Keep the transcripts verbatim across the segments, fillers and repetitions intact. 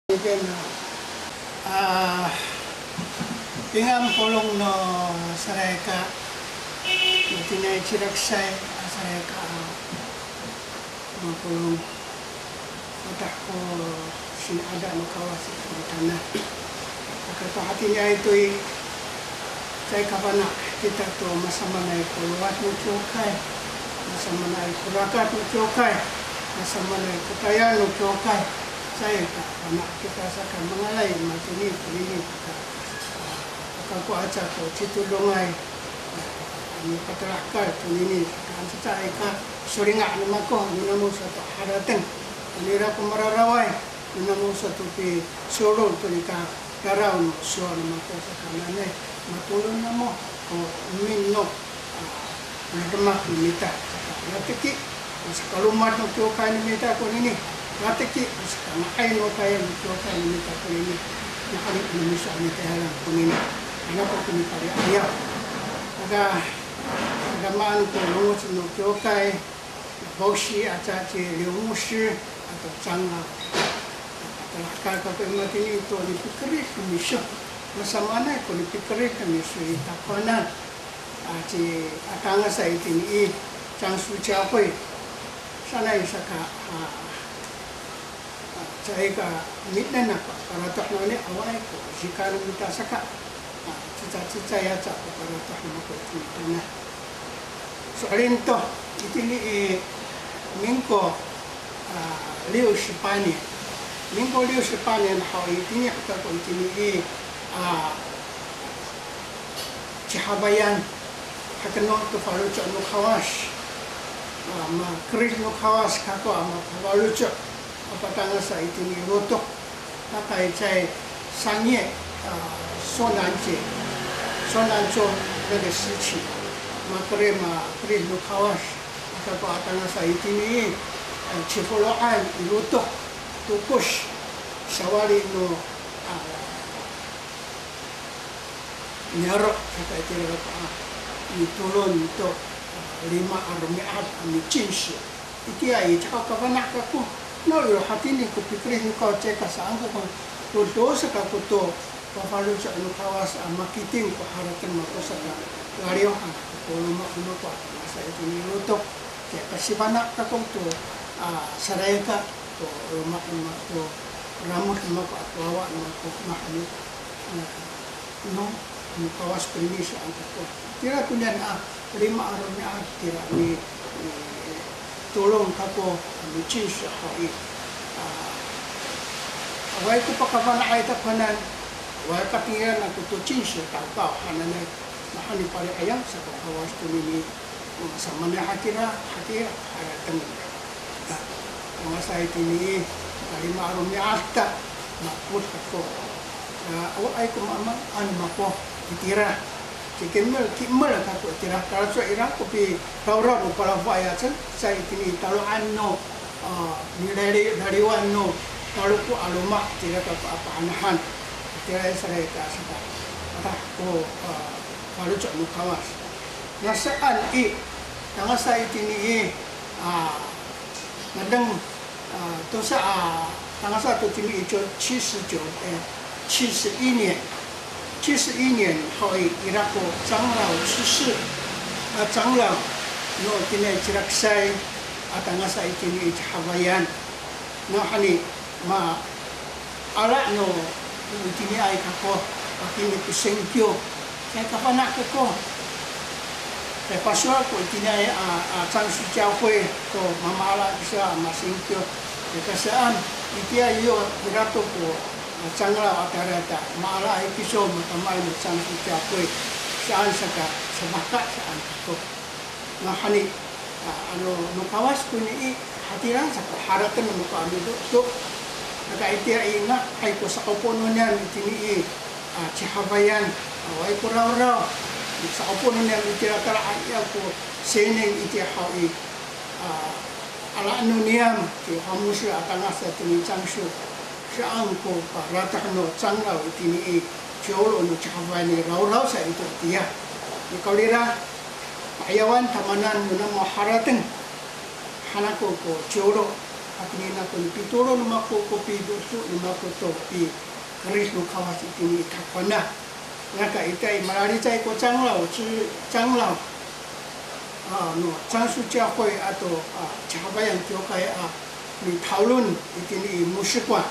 Ipin, a, pingan polong no salikaka, itiniay Cilaksay a salikaka, a, mapolong. Watah ko sini'ada no Kawas i titaanan. Aka to hatiniay to i, caay kafana' kita to masamaanay ko lowad no kiwkay, masamaanay ko rakat no kiwkay, masamaanay ko tayal no kiwkay. Caay kafana' kita saka mangalay matini konini kita. Aka ko aca ko citodongay, a, ano patelahekal tonini, saka caay ka solinga' no mako, no namo sato harateng. Ano ira ko mararaway, no namo sato pisolol to nika raraw no sowal no mako saka nanay, matolon namo ko emin no, a, demak no mita. Saka lateki, o sakalomad no kiwkay no mita konini. Lateki, o sakanga'ay no tayal no kiwkay no mita konini. Nawhani no miso a mitayalan konini. Ano ko konini pali'ayaw. Aka, aka maan ko longoc no kiwkay, Fosi aca ci Liw Mosi ato cangra. Talahekal kako i matini to nipikerid no miso. Masamaanay ko nipikerid no miso i takowanan. A, ci, a tangasa itini i, 樟树教会. Sanay saka, a, a, caay ka miden ako, paratoh noni awaay ko, sika no mita saka, a, cecacecay aca ko paratoh no mako i titaanan. So'elin to, itini i Mingko, a, 六十八年. Mingko 六十八年 haw itini kako itini i, a, Cihafayan, hakenon to faloco' no Kawas. A, makerid no Kawas kako a mafaloco', a patangasa itini i lotok. Tataycay sangye, a, Sonanci, Sonanco 那个时期, makerid, makerid no Kawas. Kako a tangasa itini i, a, Cifolo'an i lotok, tokos, sawali no, a, niyaro', saka itira ko, a, mitolon to, a, lima a romi'ad a micinsi. Itiya i, caay kafana' kako. Nawiro hatini ko pikerid no Kawas, caay ka saan kako. Tosa kako to pafaloco' no Kawas a makiting ko harateng mako saka laliw han ko loma' no mako a tangasa itini i lotok. Caay ka sifana' kako to, a, salikaka, to loma' no mako, to ramod no mako ato wawa no mako, mahani, a, no, no Kawas konini saan kako. Tira konian a lima a romi'ad tira mi, mitolon kako a micinsi haw i. A, awaay ko pakafana'ay takowanan, awaay katengilan ako to cinsi, takaw hananay, mahani pali'ayaw sa ko Kawas konini. O, samaanay hatira, hatira, harateng. A, tangasa itini i, a, lima a romi'ad ta, ma'emot kako. A, awaay ko maamaan mako, itira. Ci Kimel, Kimel kako itira. Talacowa ira ko pirawraw no palafoay a cecay itini i talo'an no, a, nilali-, laliwan no taloko a loma', itira kako a pahanahan. Itira i salikaka saka, a, ko, a, faloco' no Kawas. Na saan i, tangasa itini i, a, ngadeng, a, tosa, a, tangasa to tini i, 七十九, e, 七十一年, 七十一年 haw i, ira ko 长老执事, a, 长老 no tini i Cilaksay, a, tangasa itini i Cihafayan. Nawhani, ma, ala no, no itiniay kako, pakini ko singkyo. Caay kafana' kako. Caay pasowal ko itiniay a, a, 樟树教会 to mamaala kiso a masingkyo. Caay ka saan, itiya yo ira to ko, a, 长老 a tayra ta, maalaay kiso, matamaay no 樟树教会. Saan saka, safahka' saan kako. Nawhani, a, ano, no Kawas konini i, hatira sa ko harateng no mako a mido to. Aka itiya i, nga'ay ko sa'opo no niyam itini i, a, Cihafayan, awaay ko rawraw. Sa'opo no niyam itira tala a iya ko senen itiya haw i, a, ala no niyam, ci Hamosi a tangasa tini 樟树. Saan ko paratoh no 长老 itini i, ciyolo no Cihafayan i rawraw sa ito itiya. Nikawrira, pa'ayawan tamanan no namo harateng, han ako ko ciyolo. Hatini nako ni Pitoro no mako ko pido^do no mako to pikerid no Kawas itini i takowanan. Naka itiya i malalicay ko 长老, ci, 长老, a, no 樟树教会 ato, a, Cahobayan kiwkay a mitawlon itini i Mosikwa.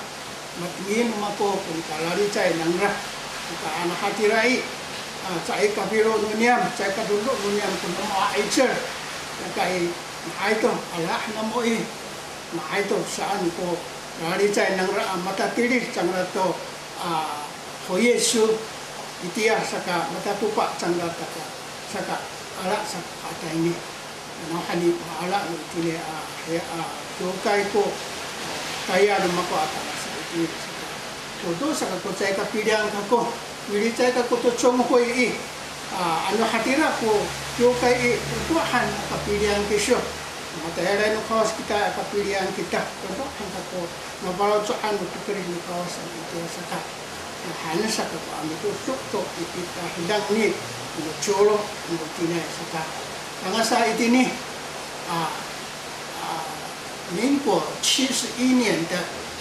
Matengil no mako ko nikalalicay nangra. Naka ano hatira i, a, caay kafilo no niyam, caay kadodo no niyam ko namo a 'icel. Naka i, nga'ay to, ala han namo i. Nga'ay to saan ko lalicay nangra a matatilid cangra to, a, 主耶稣, itiya saka matatopa cangra to ka, saka ala saka katayni. Nawhani maala no itini a, ya, a, kiwkay ko, a, tayal no mako a tangasa itini saka. Koto saka ko caay kapilian kako, milicay kako to 总会 i, a, ano hatira ko kiwkay i, koto han a kapilian kiso. Matayalay no Kawas kita a kapilian kita, koto han kako mafaloco'an no pikerid no Kawas a itiya saka. A, han saka ko a mitoto to i kita hidang ni, no colo, no itini saka. Tangasa itini, a, a, 民国七十一年的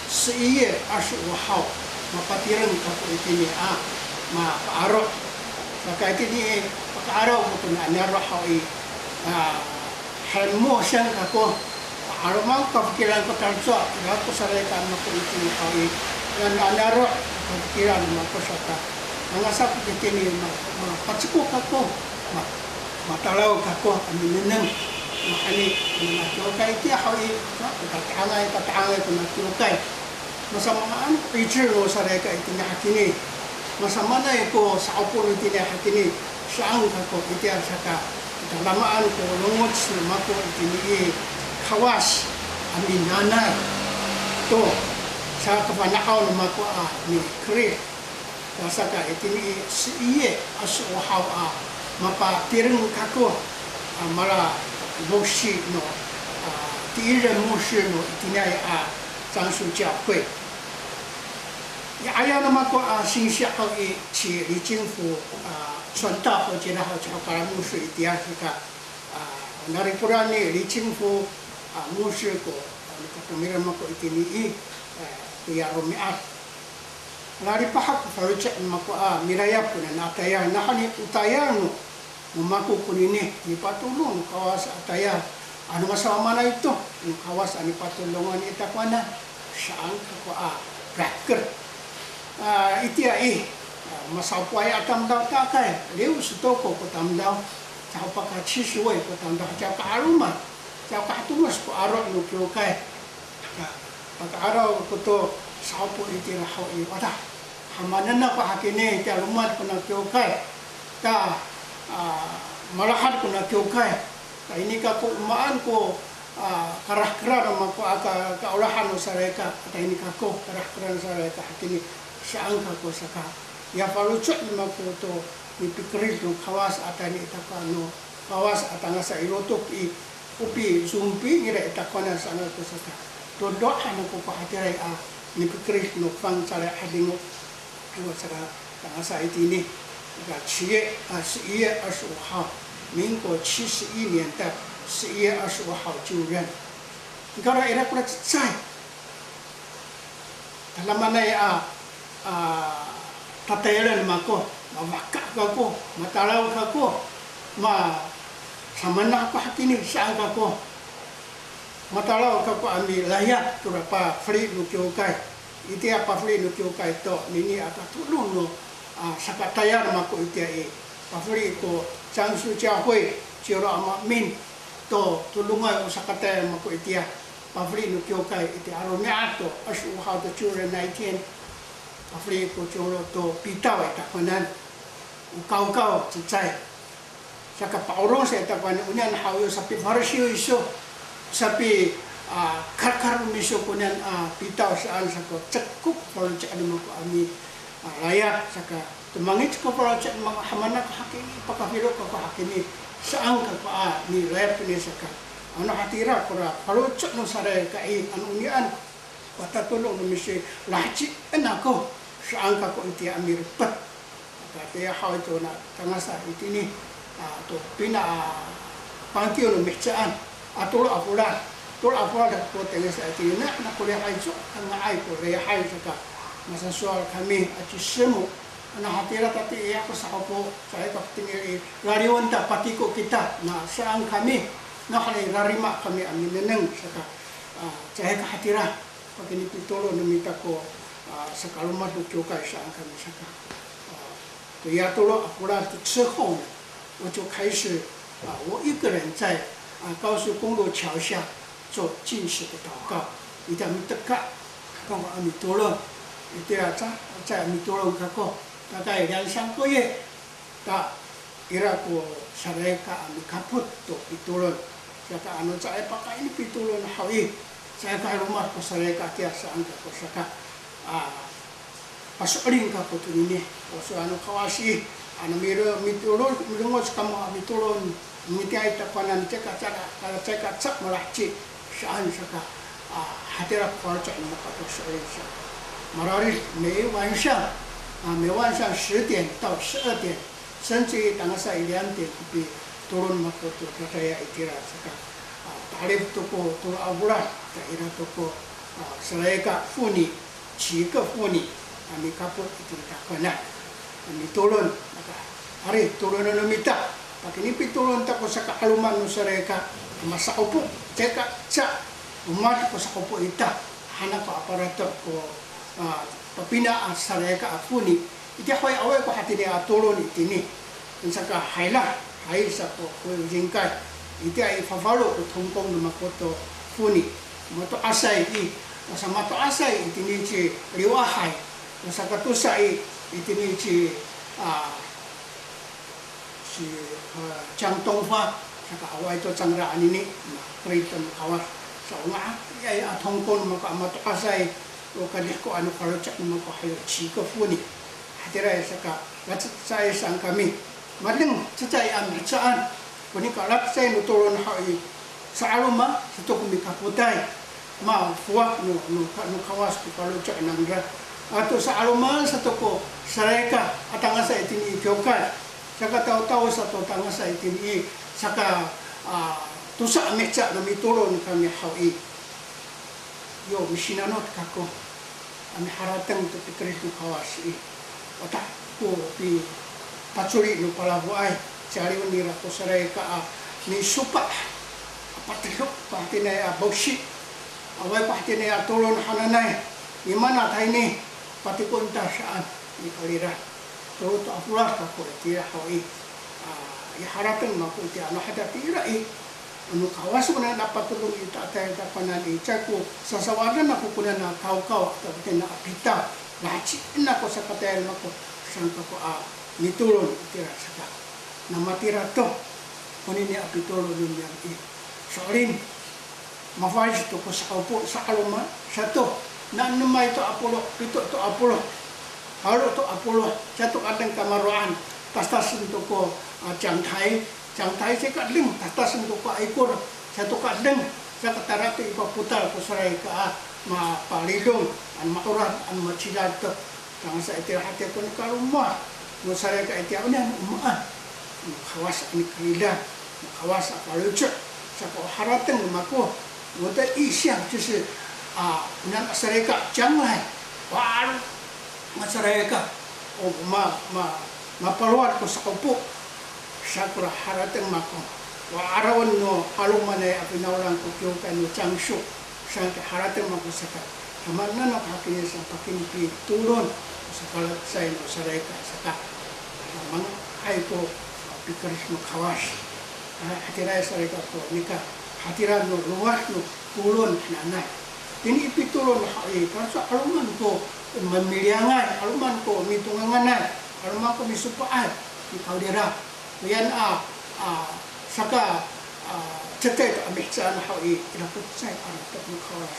十一月二十五号, mapatireng kako itini a, mapa'aro. Saka itini, paka'araw ko tona niyaro' haw i, a, 很陌生 kako. 'Aloman ko kafikiran ko talacowa, ira ko salikaka mako itini haw i, niyaro' ko kafikiran mako saka. Tangasa ko itini ma, mapacekok kako, ma, matalaw kako a minengneng. Nawhani, ano na kiwkay itiya haw i, ma, tata'angay, tata'angay ko na kiwkay. Masamaan ko 'icel no salikaka itini hakini. Masamaanay ko sa'opo no itini hakini. Saan kako itiya saka, tadamaan ko longoc no mako itini i Kawas a minanay to sakafana'aw no mako a mikerid. Saka itini i 十一月二十五号 a mapatireng kako a mala 牧师 no, a, 第一任牧师 no itiniay a 樟树教会. I 'ayaw no mako a singsi haw i ci 李金福, a, 传道 haw cira haw caho kalamoso itiya saka, a, narikoran ni 李金福, a, 牧师 ko, a, nikatomireng mako itini i, a, toya romi'ad. Lalipahak ko faloco' no mako a milayap kona a tayal, nawhani o tayal no no mako konini, nipatolong no Kawas a tayal. Ano masamaanay to no Kawas a nipatolongan i takowanan, saan kako a rahker. A, itiya i, a, masa'opoay a tamdaw, 大概六十多个 ko tamdaw, caho paka 七十位 ko tamdaw, caho ka'aloman, caho kahatomes ko aro' no kiwkay. Ya, paka'araw ko to sa'opo itira haw i, wata, hamanen ako hakini, ta lomad kona kiwkay, ta, a, malahad kona kiwkay, ta ini kako o maan ko, a, karahkeran no mako a ka, kaolahan no salikaka, ta ini kako karahkeran no salikaka hakini, saan kako saka. Ya faloco' no mako to nipikerid no Kawas a tayni i takowanan no Kawas a tangasa i lotok i, o picompi nira i takowanan saan kako saka. Dodo han ako ko hatiraay a nipikerid no fangcalay a 'adingo. Iwa saka tangasa itini. Saka 七月, a, 十一月二十五号, 民国七十一年的十一月二十五号就任. Nika ira kora cecay. Tadamaanay a, a, tatayalen mako, mafahka kako, matalaw kako, ma, samaanay ako hakini, saan kako. Matalaw kako a milayap tora pafeli no kiwkay. Itiya pafeli no kiwkay to, nini a tatolong no, a, sakatayal mako itiya i. Pafeli ko 樟树教会, ciwlo a maemin to tolongay o sakatayal mako itiya. Pafeli no kiwkay itiya a romi'ad to, 二十五号 to ciwlo nineteen. Pafeli ko ciwlo to pitaw i takowanan. O kawkaw cecay. Saka pa'orong sa i takowanan, onian haw yo sapifalsiw iso, sapi, a, karkar miso konian a pitaw saan sako, cekok faloco' no mako a mi, a, layap saka, tomangic ko faloco' no mako, hamaanay ako hakini, pakafilo kako hakini, saan kako a milayap koni saka. Ano hatira kora faloco' no salikaka i, ano onian ko tatolong no miso i, lahecien ako, saan kako itiya a mirepet. Katiya haw i to na tangasa itini, a, to pina, a, pangkiw no mihecaan, a tolo a folad. Tolo a folad ko tengil sa itini, na, na ko lihay iso, a nga'ay ko lihay saka masasowal kami a cisemo. Ano hatira tatiih ako sa hapo, caay ka tengil i, laliwen ta patiko kita, na saan kami, na hali rarima kami a minengneng saka, a, caay ka hatira, pakini pitolon no mita ko, a, sakalomad no kiwkay saan kami saka. A, 对呀，到了阿古拉的时候呢，我就开始啊，我一个人在啊高速公路桥下做禁食的祷告。Ita miteka, kako a mitolon. Ita ca, ca mitolon kako. 大概两三个月, ta ira ko salikaka a mikapot to pitolon. Saka ano caay pakaini pitolon haw i, caay ka halomad ko salikaka tiya saan kako saka. A, paso'elin kako tonini. O so ano Kawas i, ano miro-, mitolon, milongoc kamo a mitolon, mitiyaay takowanan, caay ka ca, caay ka ca malaheci saan saka, a, hatira ko faloco' no mako a paso'elin saka. Mararid, 每晚上, a, 每晚上十点到十二点, 甚至于 tangasa i 两点 ko pitolon mako to dadaya itira saka, a, ta'elif to ko tolo a folad, ta ira to ko, a, salikaka foni, 七个妇女, a mikapot itini takowanan. A mitolon, maka, ari, tolonen no mita. Pakini pitolon ta ko saka 'aloman no salikaka a masa'opo, caay ka ca, lomad ko sa'opo ita, han ako a parato ko, a, papina a salikaka a foni. Itiya ho i, awaay ko hatini a tolon itini. Saka hayla, hay sa ko, ko jingkay. Itiya i fafalo ko tongkong no mako to foni. Mato'asay i, o sa mato'asay itini ci Liwahay. O sakatosa i, itini ci, a, ci, a, Cangtongfa. Saka awaay to cangra anini, na, keriden Kawas. Sa o nga'ayay a tongkong no mako a mato'asay, o kadihko ano faloco' no mako hayo 七个妇女. Hatiraay saka, lacecay saan kami. Madeng, cecay a mihecaan. Ko nika lacecay no tolon haw i, sa'aloman sato ko mikapotay. Mafowak no, no, no Kawas ko faloco' nangra. Ato sa'aloman sato ko salikaka a tangasa itini i kiwkay. Saka tawtaw sato tangasa itini i, saka, a, tosa a miheca no mitolon kami haw i. Yo misinanot kako a miharateng to pikerid no Kawas i. Wata ko pipacoli no palafoay, caliw nira ko salikaka a misopa', a patelo ko hatiniay a bosi. Awaay ko hatiniay a tolon hananay, mimaan tayni, patikon ta saan, mikalira. Tolo to a folad kako itira haw i. A, i harateng mako itiya ano hatira i. Ano Kawas ko nana patodong i tatayal takowanan i, caay ko sasawaden ako ko nana kawkaw ato ko nana pita. Lahecien ako sakatayal mako, saan kako a mitolon itira saka. Na matira to, konini a pitolon no niyam i. So'elin, mafalic to ko sa'opo, sa'aloman sato, na enemay to a polo', pito to a polo', falo to a polo', sato ka edeng kamaro'an, tastasen to ko, a, cangtay, cangtay caay ka edeng, tastasen to ko a ikor, sato ka edeng, saka tayra to i papotal ko salikaka a mapalidong, ano ma'orad, ano macidal to. Tangasa itira hatiya ko nikalomowad no salikaka itiya, o niyan o maan no Kawas a nikeridan, no Kawas a faloco', saka o harateng no mako, 我的意向就是, a, o niyan a salikaka 将来, wa, a salikaka, o ma, ma, mapalowad ko sa'opo, sa kora harateng mako, wa, 'arawen no 'alomanay a finawlan ko kiwkay no Cangso, saan ko harateng mako saka, samanen ako hakini sa pakini pitolon, saka lacecay no salikaka saka, manga'ay ko, a, pikerid no Kawas. A, hatiraay salikaka ko nika, hatira no lowad no tolon hananay. Tini i pitolon haw i, para sa 'aloman ko mamiliyangay, 'aloman ko mitonganganay, 'aloman ko misopa'ay, mikawrira. Koyan a, a, saka, a, cecay to a mihecaan haw i, ira ko cecay a ratoh no Kawas.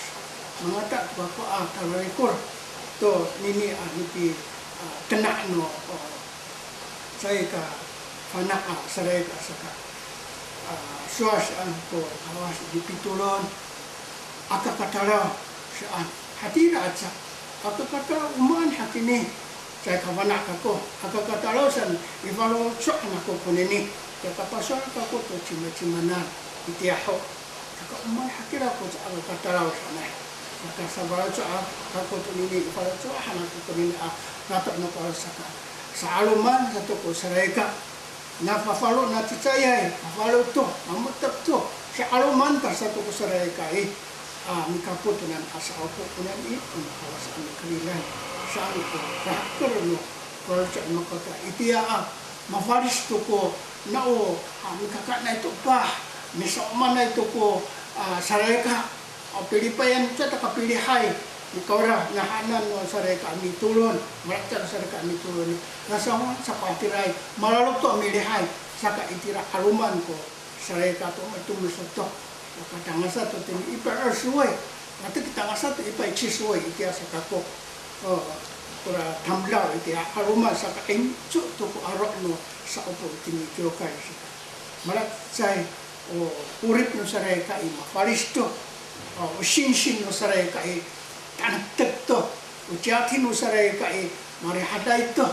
Mangata to kako a talarikor tonini a nipi, a, tena' no, o, caay ka fana' a salikaka saka, a, sowal saan ko Kawas i pitolon, aka katalaw saan. Hatira aca, aka katalaw o maan hakini, caay ka fana' kako, aka katalaw saan i faloco' han ako konini, caay ka pasowal kako to cimacimaanan, itiya ho. Saka o maan hakira ko caay ka talaw sanay. Saka safaloco' a kako tonini, faloco' han ako tonini a ratoh no kawasa saka, sa'aloman sato ko sarayka. Na fafalo na cecayay, fafalo to, mametek to, sa'aloman ta sato ko sarayka i, a, mikapot to nan a sa'opo ko nani, o no kawasa a mikerilan, saan ko raker no faloco' no mako ta itiya a, mafalic to ko nao, a, mikakaenay to epah, misa'omanay to ko, a, sarayka, a, pilipayan, caay to kapilihay, nikawrah, nahanan no sarayka a mitolon, malacecay no sarayka a mitolon i, nasawan sa ko hatiraay, malalok to a milihay, saka itira 'aloman ko sarayka to, matomes to. Saka tangasa to tini 一百二十位, ato ki tangasa to 一百七十位 itiya sa kako. O, kora tamdaw itiya 'aloman saka inco to ko aro' no sa'opo itini kiwkay saka. Malacecay, o, 'orip no sarayka i mafalic to. O, o singsi no sarayka i tanektek to. O ciyating no sarayka i marihaday to.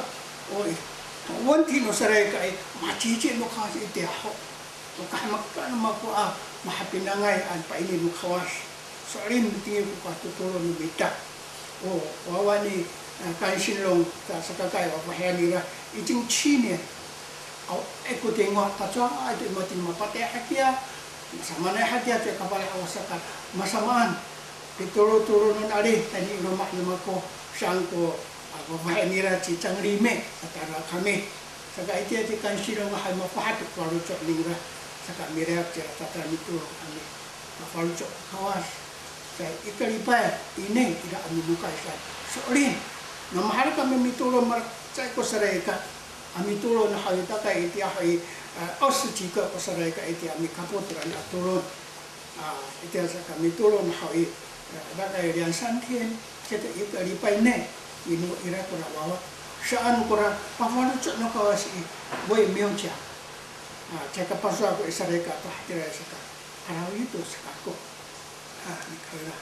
O, i, o wanti no sarayka i macici no Kawas itiya ho. O kahemekan no mako a mahapinangay a pa'ini no Kawas. So'elin mitengil ko katotolon no mita. O wawa ni, a, Kansinlong, sa, sakakaay, wa fahiyan nira, 已经七年. Aw, e, ko tingwa, kacowa, a, ito i matini mapatay hakiya, masamaanay hakiya, to i kapalay a Kawas saka, masamaan. Pitolotolo no nali, tayni i loma' no mako, saan ko, a, wa fahiyan nira ci Canglime, sa tara kami. Saka itiya ci Kansinlong hay mafahad ko faloco' ningra, saka milayap cira tatara mitolon kami. Mafaloco' ko Kawas. Sa i kalipay, ini ira a minokay sa. So'elin, na maherek kami mitolon malacecay ko sarayka. A mitolon haw i, takay itiya haw i, a, 二十几个 ko sarayka itiya a mikapot tiraan a tolon. A, itiya saka mitolon haw i, a, dakay 两三天, caka i kalipay ni, ino ira kora wawa. Saan kora pafaloco' no Kawas i, 我也没有讲. A, caka pasowal ko i sarayka to hatiraay saka, 'arawi to sa kako. A, nikawrira.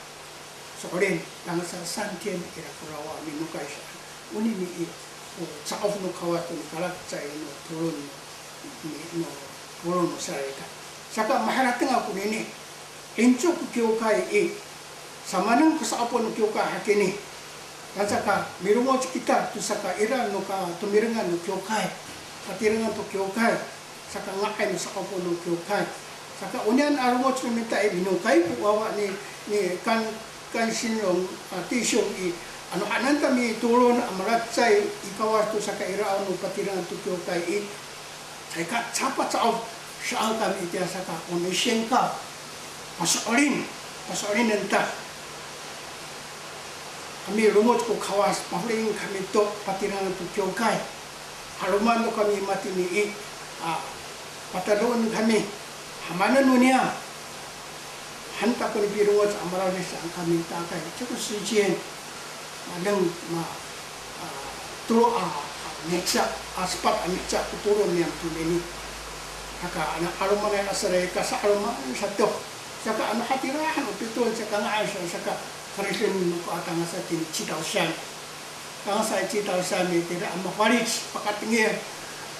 So'elin, tangasa 三天 ira kora wawa minokay saan. Onini i, o ca'of no Kawas to nikalacecay no tolon no, ni, no tolon no sarayka. Saka maharateng ako nini, inco ko kiwkay i, samaaneng ko sa'opo no kiwkay hakini. Saka milongoc kita to saka ira no katomirengan no kiwkay, katirengan to kiwkay. Saka nga'ay no sa'opo no kiwkay. Saka oniyan a longoc no mita i, minokay ko wawa ni, ni Kan, Kansinlong, a, 弟兄 i, ano hanan ta mitolon a malacecay i Kawas to saka ira no patirengan to kiwkay i, caay ka, caay paca'of saan kami itiya saka, o no i singkaw. Paso'elin, paso'elinen ta. Kami longoc ko Kawas, pafelien kami to patirengan to kiwkay. 'Aloman to kami matini i, a, patadoen kami. Hamanen no niyam han ta ko nipilongoc a malawlis saan kami, takay ceko sijen. Madeng ma, a, tolo a, a, miheca, a, sepat a miheca ko tolon niyam tonini. Saka ano 'alomanay a sarayka, sa'aloman sato. Saka ano hatira han o pitolon, saka nga'ay sa, saka kariden no ko a tangasa tini 祈祷山. Tangasa i 祈祷山 itira a mafalic, pakatengil,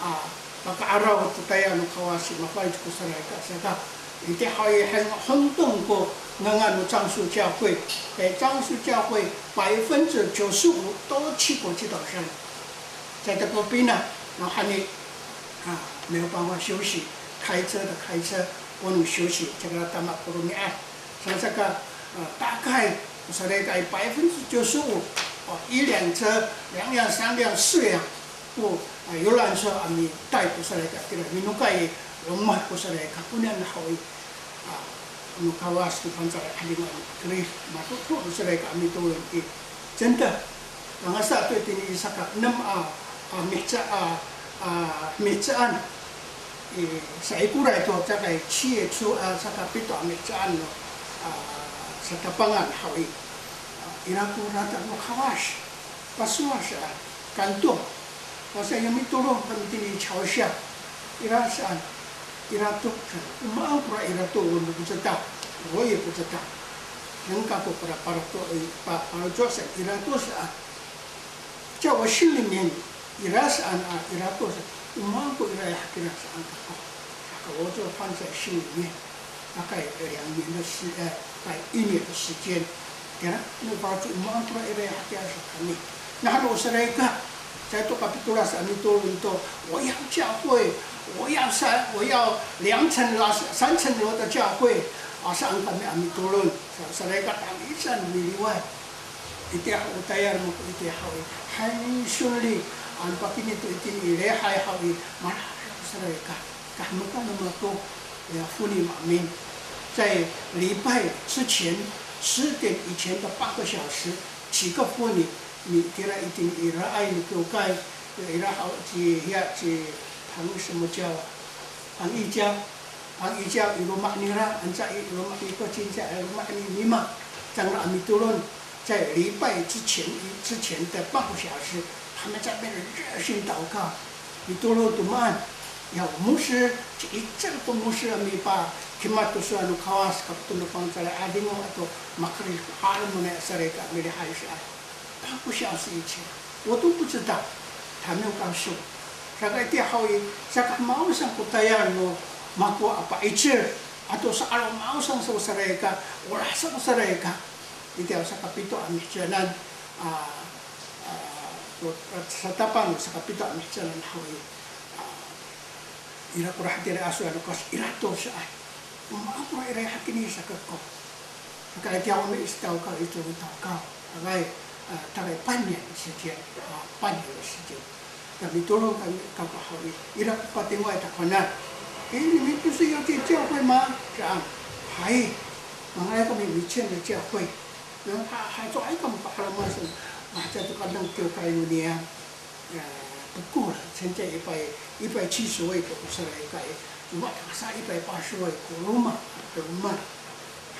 a, paka'araw to tayal no Kawas i, mafalic ko sarayka saka. Itiya haw i, hay hongtong ko ngangan no 樟树教会, 在樟树教会百分之九十五都去过祈祷山. Caay to ko pina, nawhani, a, 没有办法休息, 开车的开车, 不能休息, caay ka tama ko romi'ad. Saan saka, a, 大概 ko sarayka i 百分之九十五, o, 一辆车, 两辆、三辆、四辆, o, a, 游览车 a mitay ko sarayka tira, minokay i, loma' ko sarayka, oniyan haw i, a, no Kawas to Pangcah a 'adingo a mikerid, matoto ko sarayka a mitolon i, 真的, tangasa to itini i saka enem a, a, miheca, a, a, mihecaan. I, saikoray to, caka i 七月初, a, saka pito a mihecaan no, a, satapangan haw i. A, ira ko rata no Kawas. Pasowal saan, 感动. Pasayra mitolon kami tini i 桥下. Ira saan, ira to saan. O maan kora ira to, 我们不知道, 我也不知道. Nengneng kako kora paro to, i, pa, paro to saan, ira to saan. 在我心里面, ira saan a, ira to saan. O maan ko ira i hakira saan kako. Saka 我就放在心里面.大概两年的时，呃，大概一年的时间。Kira, no faloco' i, maan kora ira hakiya sa kami. Nawhani o salikaka, caay to kapitolas a mitolon to, 我要教会, 我要三，我要两层楼、三层楼的教会, a, saan kami a mitolon. Sa, salikaka tamisan miliway. Itiya ho o tayal mako itiya haw i, hay, 顺利, ano pakayni to itini i lihay haw i, mala' ko salikaka. Kahemekan no mako, ya, foni maemin. 在礼拜之前，十点以前的半个小时，几个妇女，mitira itini i raay no kiwkay, ira haw ci, hiya ci 彭什么娇啊，彭一娇, 彭一娇 i loma' nira, anca i loma' ni Kocin, ca i loma' ni Mima, cangra a mitolon. 在礼拜之前，之前的半个小时，他们在那边热心祷告。Mitolon to maan, ya, 牧师, ci Icel ko 牧师 a mipakimad to sowal no Kawas, kapeto no fangcalay a 'Adingo ato makerid ko 'alomanay a salikaka milihay saan. 半个小时以前，我都不知道，他没有告诉我。Saka itiya haw i, saka maosang ko tayal no mako a pa'icel, ato sa'alomaosang sa ko salikaka, olah sa ko salikaka. Itiya o sakapito a mihicanan, a, a, ko, a, satapang o sakapito a mihicanan haw i, a, ira kora hatiraay a sowal no Kawas, ira to saan. O maan kora ira hakini sa kako. Saka itiya o mi 一直祷告, 一直祷告, 大概, a, 大概半年的时间, a, 半年的时间. Kami mitolon kami kako haw i, ira ko patingwa i takowanan. 诶，你们不是要建教会吗？这样，hay, manga'ay kami micem no 教会. 那他还说，哎，干嘛把他们说，啊，在这个弄丢开了呢？呃，不够了，现在一百，一百七十位的 o salikaka, cuma 他是一百八十位 ko roma, ko roma.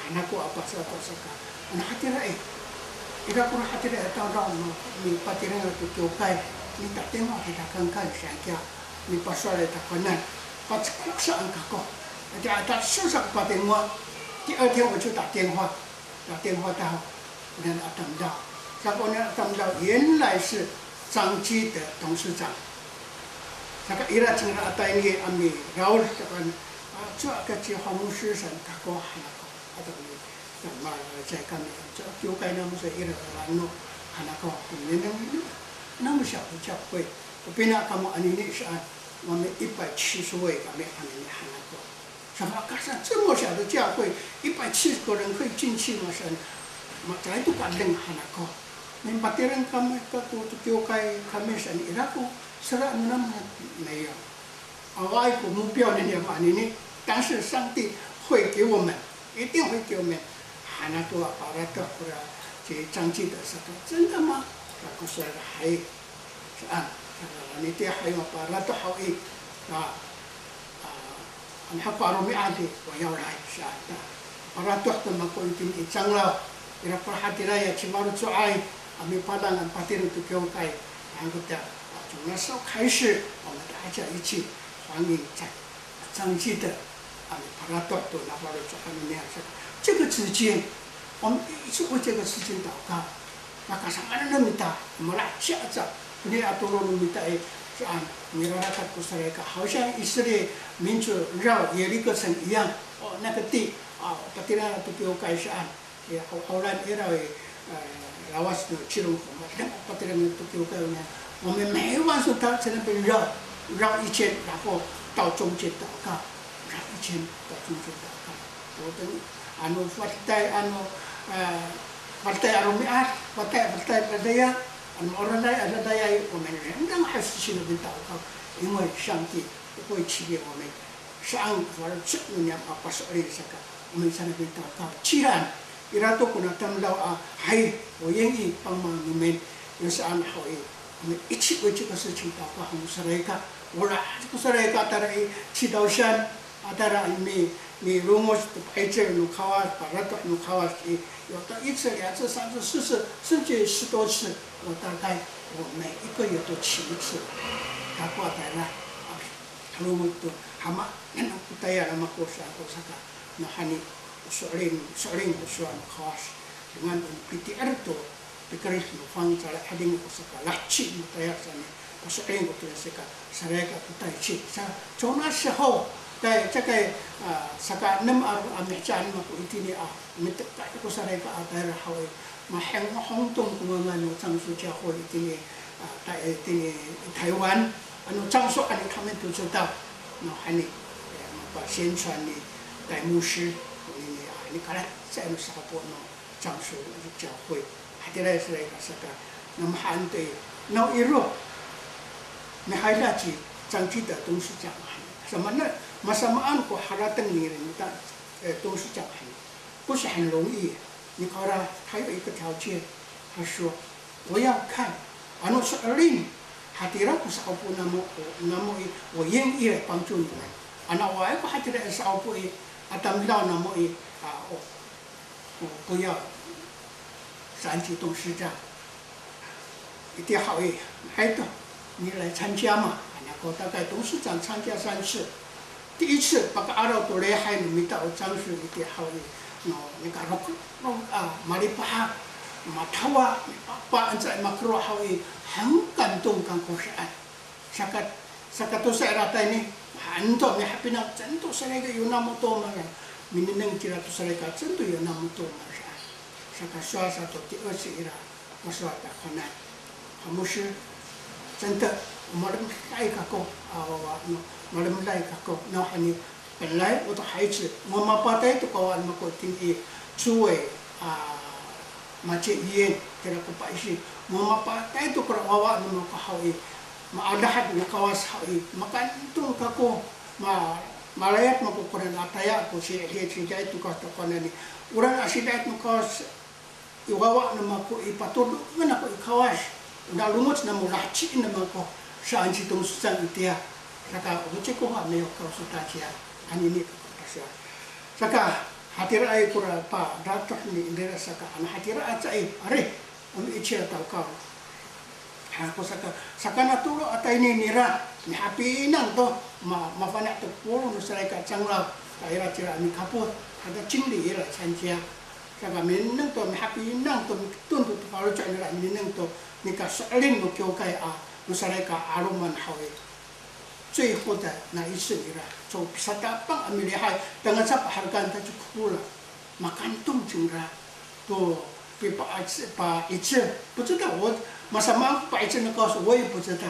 Hanako a pasal to saka. Ano hatiraay, ira kora hatiraay a tamdaw no mipatireng to kiwkay, mitatingwa kita kangkay saan kiya, mipasowal i takowanan. Pacekok saan kako. Ati ata so sa ko patingwa, 第二天我就打电话, 打电话到 Konian a tamdaw. Saka konian a tamdaw, 原来是张基德董事长. Saka ira cingra a tayni a miraod, saka, a, cowa ka ci 黄牧师 saan kako hanako. Ato mi, tama, caay kami, cowa kiwkay namo sa ira rano hanako. 那么小的教会, o pina kamo anini saan, 我们一百七十位 kami anini hanako. Safahka sa, 这么小的教会，一百七十个人可以进去吗？Saan, ma, caay to ka edeng hanako. Mipatireng kami kako to kiwkay kami saan, ira ko sera no namo, 没有. Awaay ko 目标 nini a anini, 但是上帝会给我们, 一定会给我们. Hanako a paratoh kora ci 张基德 saan, 真的吗? Kako saan, hay. Saan, saan, itiya hay maparatoh haw i, a, a, ano hako a romi'ad i, 我要来 saan. Ta, paratoh to mako itini i 长老, ira ko hatiraay a cimaloco'ay a mipalang a patireng to kiwkay. Ano ta, a, 从那时候开始，我们大家一起欢迎在 张基德 a miparatoh to nafaloco'an niyam sa. 这个之间，我们一直为这个事情祷告。Makasamaanen no mita, malaheci aca, ini a tolon no mita i, saan, mirarakat ko salikaka, 好像以色列民族绕耶利哥城一样。哦，那个地，啊，patireng to kiwkay saan. Ya, o, o lalan ira i, e, lawac no Cilong ko, matiya o patireng to kiwkay niya. 我们每晚上都在那边绕，绕一圈，然后到中间祷告，绕一圈到中间祷告。我等, ano, fatay, ano, e, fatay a romi'ad, fatay, fatay, fatay ya, ano, oraday, oraday ya, 我们仍然还是去那边祷告，因为上帝不会弃绝我们。Saan, faloco' no niyam a paso'elin saka, 我们在那边祷告。既然 ira to kona tamdaw a, hay, 我愿意帮忙你们, yo saan haw i, 我们一起为这个事情祷告 han ko salikaka. Ora ko salikaka tayra i 祈祷山, a tayra mi, milongoc to pa'icel no Kawas, paratoh no Kawas i, 有到一次、两次、三次、四次，甚至十多次，我大概我每一个月都去一次。Kako a tayra, a, milongoc to, hama, nengneng ko tayal a mako saan ko saka, nawhani, o so'elin, so'elin ko sowal no Kawas. Dengan o piti'er to pikerid no fangcalay a 'Adingo ko saka laheci no tayal saan i, paso'elin ko to saka, salikaka to tayci. Sa, 从那时候 Cakay, cakay, a, saka enem a, a mihecaan mako itini a, miteka ko salikaka tayra haw i, maheng hongtong ko ngangan no 樟树教会 itini, a, ta, itini Taywan, ano 樟树 hani kami to citaw, no hani, e, mapasensya ni 戴牧师, ini, a, ini kalacecay no sa'opo no 樟树教会. Hatiraay salikaka saka, namahaen to i, naw iro, mihayda ci 樟基德董事长 hani. Samanen, masamaan ko harateng ni, ni ta, e, 董事长 hani. 不是很容易。你看他，他有一个条件，他说，我要看，ano so'elin, hatira ko sa'opo namo, namo i, 我愿意来帮助你们。Ano awaay ko hatira i sa'opo i, a tamdaw namo i, a, o, o, 不要，三级董事长。 Itiya haw i, hay to, 你来参加嘛。Ano ko 大概董事长参加三次。第一次，paka'araw to lihay no mita o 樟树 itiya haw i, no, nika rokrok a, malipahak, matawa, mipapa, anca i makero haw i, 很感动 kan ko saan. Saka, saka tosa ira tayni, han to, mihapinang, 真的 salikaka yo namo to mala. Minengneng cira to salikaka, 真的 yo namo to mala. Saka sowal sato 第二次 ira, masowal to kona. 牧师, 真的, o malemeday kako, a, wawa, no, malemeday kako, nawhani, 本来 o to 孩子, mamapatay to ko wawa no mako itini i 竹围, a, 马偕医院, tira ko pa'ising, mamapatay to kora wawa no mako haw i, ma'adahad no Kawas haw i, makantong kako, ma, malayap mako kora a tayal ko si, si, sidaay to Kawas to kona ni. Ora a sidaay no Kawas, i wawa no mako i, patodongen ako i Kawas. Ona longoc namo laheci namo ko saan ci 董事长 itiya. Saka o ciko ha, 没有告诉大家, anini kako pasowal. Saka hatiraay kora paratoh ni, nira saka, ano hatira aca i, ari, o mi'icel a tawkaw. Ha, ko saka, saka natolo a tayni nira, mihapinang to, ma, mafana' to polong no salikaka cangra, ta ira cira mikapot, hata cingli ira 参加. Saka minengneng to, mihapinang to, miketon to, to faloco' nira minengneng to, nika so'elin no kiwkay a, no salikaka 'aloman haw i. 最后的那一次 nira, so pisatapang a milihay, tangasa paherekan ta ci Kopola. Makantong cingra to pipa'icel, pa'icel. 不知道, o, masamaan ko pa'icel no Kawas, 我也不知道.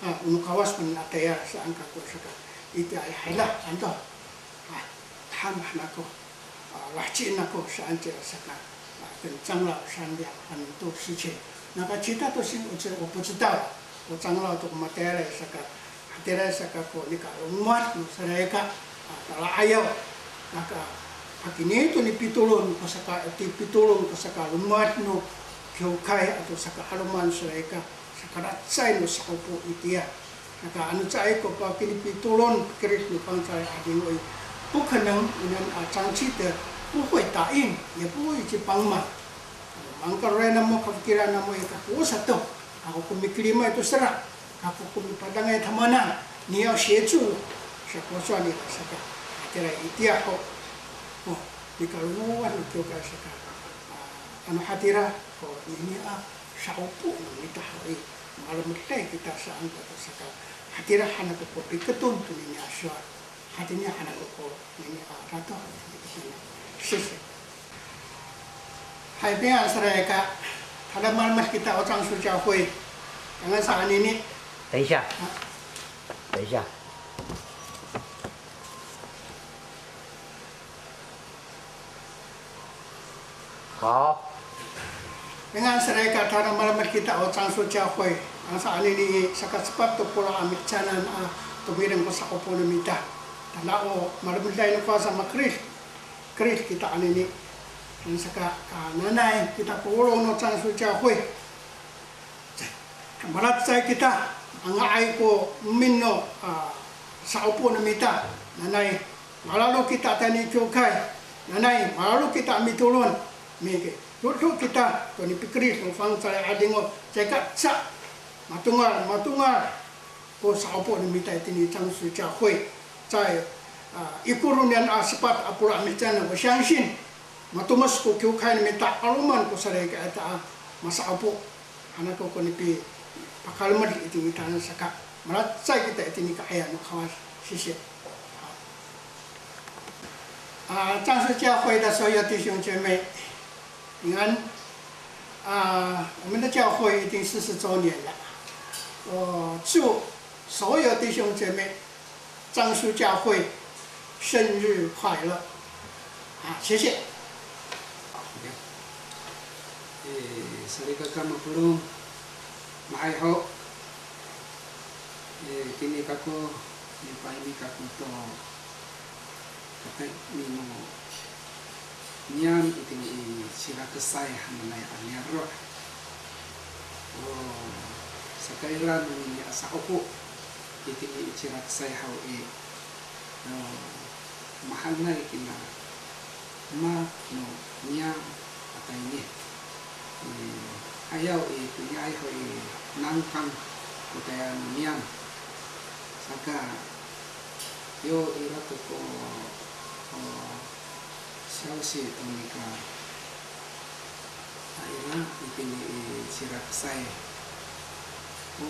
A, o no Kawas pen a tayal saan kako saka. Itiya i, hay la, anto. A, tahan han ako. A, laheci han ako saan cira saka. A, 跟长老商量很多事情. Naka cita to sing, 我不知道. Ko 长老 to ko matayalay saka, hatiraay saka ko nika lomowad no salikaka, a, tala'ayaw. Naka, pakayni to nipitolon ko saka, nipitolon ko saka lomowad no kiwkay ato saka 'aloman salikaka, saka lacecay no sa'opo itiya. Naka ano caay ko pakinipitolon, pikerid no fangcalay a 'adingo i, 不可能 onian a 樟基德不会答应，也不会去帮忙. Mangkaloray namo, kafikiran namo i, kako sato, ako ko mikilimay to sera, kako ko mipadangay tamanan, 你要协助 sa ko sowal nira saka. Hatira itiya ho. O, nikalomowad no kiwkay saka. A, ano hatira ko nini a sa'opo no mita haw i, malemeday kita saan kako saka. Hatira han ako ko piketon to nini a sowal. Hatini han ako ko nini a ratoh. Sisi. Hay, 平安 salikaka. Tada malemed kita o 樟树教会. Tangasa anini. 等一下。等一下。好。 Dengan salikaka, tada malemed kita o 樟树教会, ang sa anini saka sepat to polo' a mihecanan a tomireng ko sa'opo no mita. Tada o malemeday no Kawas a makerid, kerid kita anini. Ang saka, a, nanay kita ko polong no 樟树教会. Malacecay kita, a nga'ay ko emin no, a, sa'opo no mita. Nanay, malalok kita tayni kiwkay. Nanay, malalok kita mitolon. Mido^do kita to nipikerid no fangcalay a 'adingo. Caay kaca matongal, matongal ko sa'opo no mita itini 樟树教会. Caay, a, ikor onian a sepat a polo' a mihecanan, 我相信 matomes ko kiwkay no mita 'aloman ko salikaka ita a masa'opo. Han ako ko nipipakalemed itini i tangasa saka. Malacecay kita itini i ka'ayaw no Kawas. Sisi. 啊，樟树教会的所有弟兄姐妹，平安。啊，我们的教会已经四十周年了。我祝所有弟兄姐妹樟树教会生日快乐。啊，谢谢。 E, salikaka mapolong, nga'ay ho. E, itini kako, mipaini kako to katayni no niyam itini i Cirakesay hananay a niyaro'. O sakaira nonini a sa'opo itini i Cirakesay haw i, o mahaenay kina ma no niyam a tayni. E, ayaw i, toniay ho i nangkang ko tayal no niyam. Saka, yo ira to ko, o, siyawsi to nika, a ira itini i Cirakesay. O,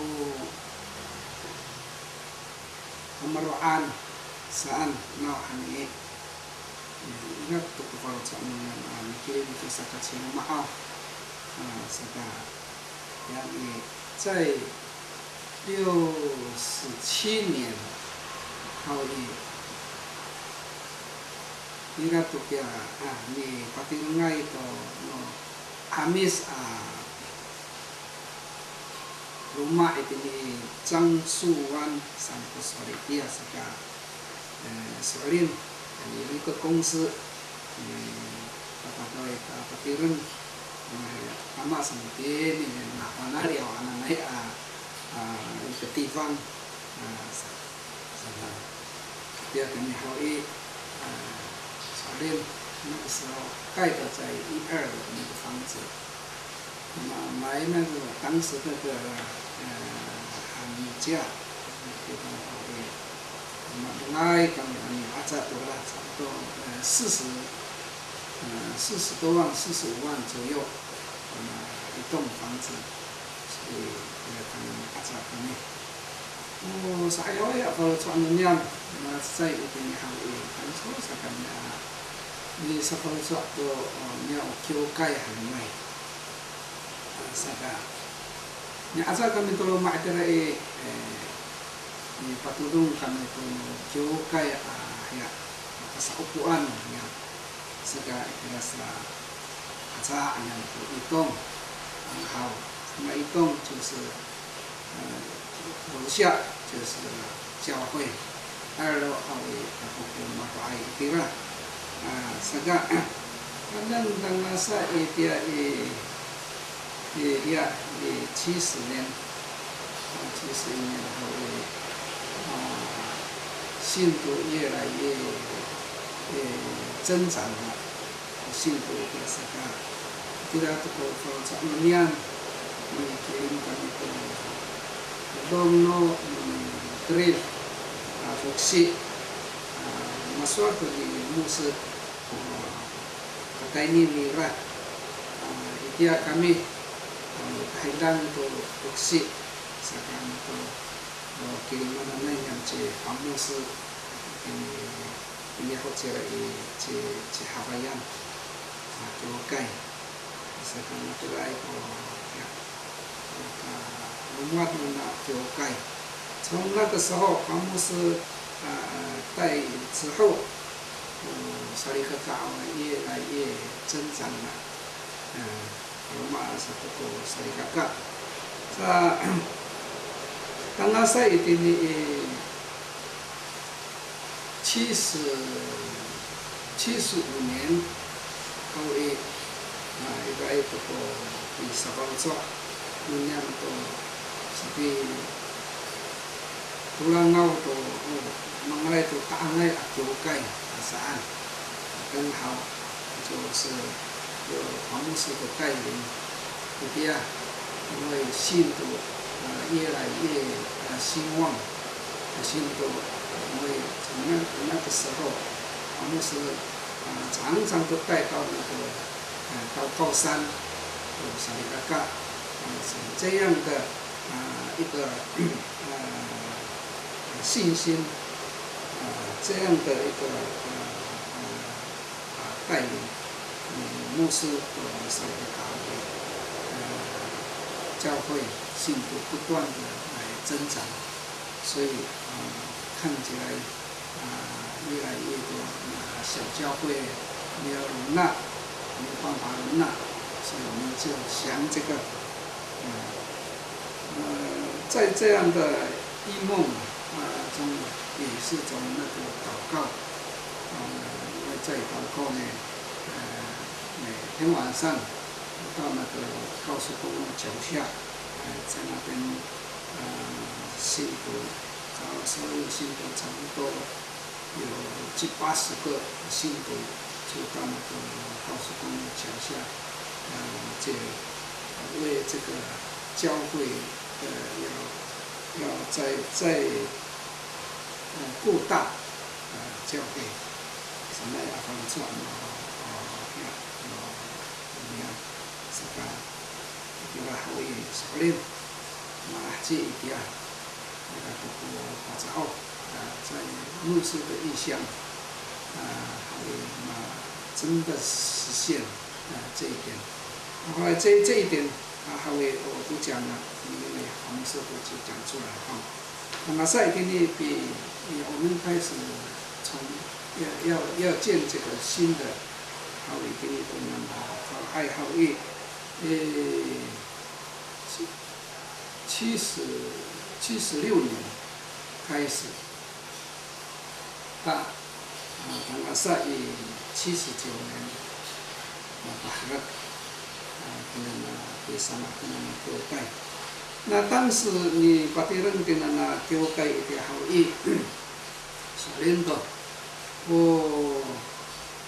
kamaro'an saan nawhani i. Ira to ko faloco' no niyam a mikilim to saka ciloma'aw. A, saka, ya i, 在六十七年 haw i, ira to kiya, a, mipatirengay to no 'Amis a loma' itini i Cangsuwan saan ko sowal itiya saka, e, so'elin, e, 有一个公司, e, tata'akay, ta, tatireng, e, tama sa itini, e, na Panaliyaw hananay a, a, 一个地方, a, sa, sa, tiya kami haw i, a, so'elin, 那个时候盖的在一二楼的那个房子。 那么买那个当时那个，呃，寒假，地方好一点。那么本来刚刚你阿扎多了，差不多，呃，四十，呃，四十多万，四十五万左右，那么一栋房子，所以，呃，他们阿扎他们。 O sa'ayaway a faloco' no niyam, na cecay itini haw i, kanso sa kami a misafaloco' to, o, niya o kiwkay hanay. A, saka, mi'aca kami to loma' itira i, e, mipatodong kami to no kiwkay a, hiya, a kasa'opoan niya. Saka itira sa, aca niya to itong, ang haw. Na itong 就是 呃，楼下就是教会，二楼 haw i, kako ko maro'ay itira. A, saka, a, tangasa itiya i, i, ya, i 七十年, a, 七十年 haw i, a, 信徒越来越，呃，增长了。 Singko itiya saka, itira to ko faloco' no niyam, mikilim kami to dong no, mm, keril, a, foksi, a, masowal to ni Mose, a, katayni nira, a, itiya kami, a, kahidang to foksi, saka to, a, kilimananay niyam ci Pamose, ini Ini ho cira i ci, ci Hafayan, a, kiwkay. Saka matiraay ko, ya, ko kalomowad nona kiwkay. 从那个时候，Pamose, a, 带之后，o salikaka awa 越来越增长了。A, Roma sato ko salikaka. Sa, tangasa itini i 七十, 七十五年 haw i, a, ira i to ko pisafaloco' no niyam to sapi Tolangaw to, o, mangalay to ta'angay a kiwkay a saan. Kang haw, 就是有 Pamose 的带领, itiya, 因为信徒，呃，越来越，呃，兴旺，信徒，因为从那，那个时候，Pamose，呃，常常都带到那个，呃，祷告山，有 salikaka，呃，像这样的，呃，一个，呃，信心，呃，这样的一个，呃，呃，带领，嗯，牧师的三个咖啡，呃，教会信徒不断的来增长，所以，呃，看起来，啊，越来越多，啊，小教会没有容纳，没有办法容纳，所以我们就想这个，呃，呃，在这样的 一梦啊，啊，从，也是从那个祷告，啊，因为在祷告呢，呃，每天晚上到那个高速公路桥下，呃，在那边，呃，信徒，然后所有信徒差不多有七八十个信徒，就到那个高速公路桥下，呃，这，为这个教会，呃，要，要再，再，呃，扩大，呃，教会。Sanay a faloco' no, o, hiya, no, niyam, saka, itira haw i, so'elin, malaheci itiya, ira ko ko paca'of, a, 在牧师的意向，啊，还有，啊，真的实现，啊，这一点。后来这，这一点，啊，还有我不讲了，因为牧师都就讲出来哈。那么在这里比，我们开始从要，要，要建这个新的，还有这里我们啊，还，还有一，诶， 七十，七十六年开始，到，啊，tangasa i 七十九年，啊，paherek, a, kina, a, pisama kina 教会. Na 当时 nipatireng kina 教会 itiya haw i, so'elin to, o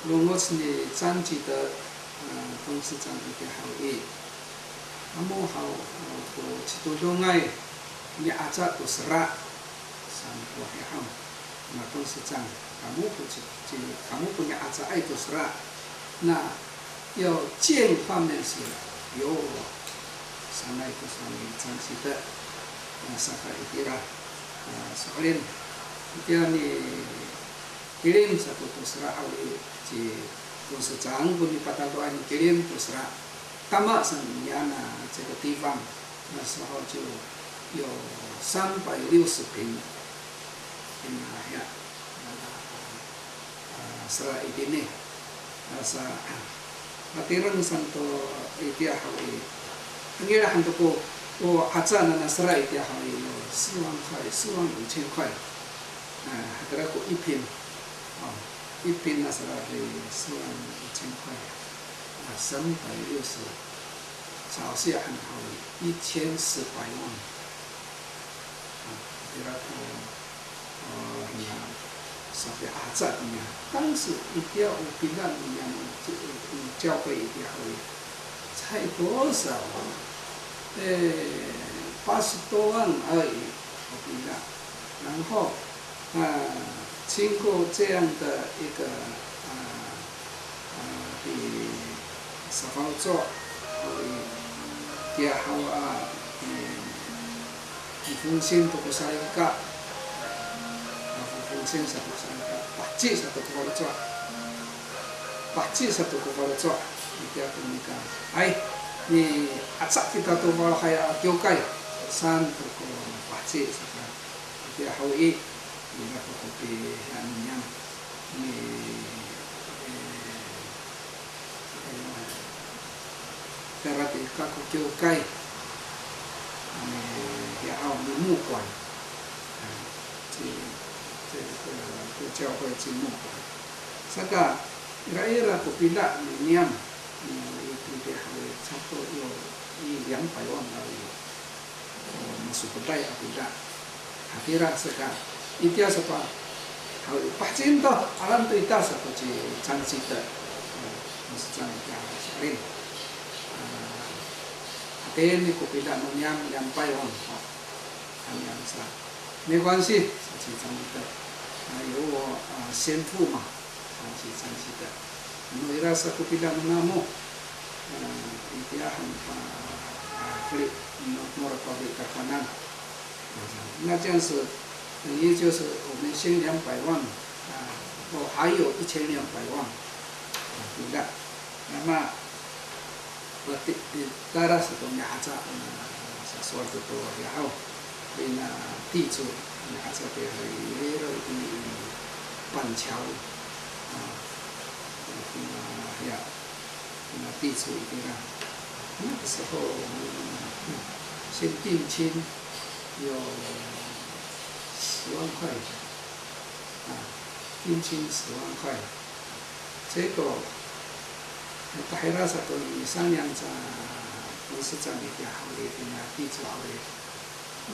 longoc ni 张吉德, a, 董事长 itiya haw i, Kamo haw, o, ko citodongay mi'aca to sera, saan ko hiya haw. Na 董事长, kamo ko ci, ci, kamo ko mi'acaay to sera. Na 要建方面是由我, sanay ko saan ni 张吉德, na saka itira, a, so'elin, itiya mikilim sato to sera haw i, ci 董事长 ko nipatato'ay mikilim to sera. Tama saan niyana 这个地方, 那时候就有三百六十坪, ina hiya, a, a, sera itini. Asa, a, matireng saan to itiya haw i. Ngilahang to ko, o 'aca nana sera itiya haw i, 四万块, 四万五千块. A, hatira ko 一坪, o, 一坪 a sera i 四万五千块, a, 三百六十, 照现在 haw i 一千四百万. A, hatira ko, o, na sapi'aca niya. 当时 itiya o pina niyam, o, 教会 itiya haw i, 才多少啊? 诶，八十多万而已, o pina. 然后，啊，经过这样的一个，啊，啊，di safaloco', o, i, itiya haw a, i, i fongsin to ko salikaka, a, fongsin sato ko salikaka, paheci sato ko faloco', paheci sato ko faloco', itiya to nika, ay, mi'aca kita to falohay a kiwkay, saan to ko paheci saka. Itiya haw i, ira ko kopi, ano niyam, ni, e, e, tayra to i kako kiwkay, ni, hiya haw ni 牧会, a, ci, ci, e, 这个教会 ci 牧会. Saka, ira, ira ko pina no niyam, ni, itiya haw i, 差不多有一两百万而已. O, masopeday a pina. Hatira saka, itiya sapa, haw i, pahecien to, alan to ita sapa ci 张吉德. O, masocang ita so'elin. A, hatini ko pina no niyam, 两百万, o, han niyam sa. 没关系, sa ci 张吉德. A, 由我, a, 先付嘛. Saan ci 张吉德. Ano ira sa ko pina no namo, a, itiya han pa, a, feli, no, no ra ko feli takowanan. 那这样子，等于就是我们先两百万, a, 哦，还有一千两百万. Tira. Nama, mati, tara sato mihaca, a, sasowal to to yaw. Ina 地主, mihaca to yaw, ira itini i 板桥, a, ina, ya, ina 地主 itira. 那个时候，嗯，先定金有十万块，啊，定金十万块。结果，tahira sato ni 商量 sa 董事长 itiya haw i, tina 地主 haw i.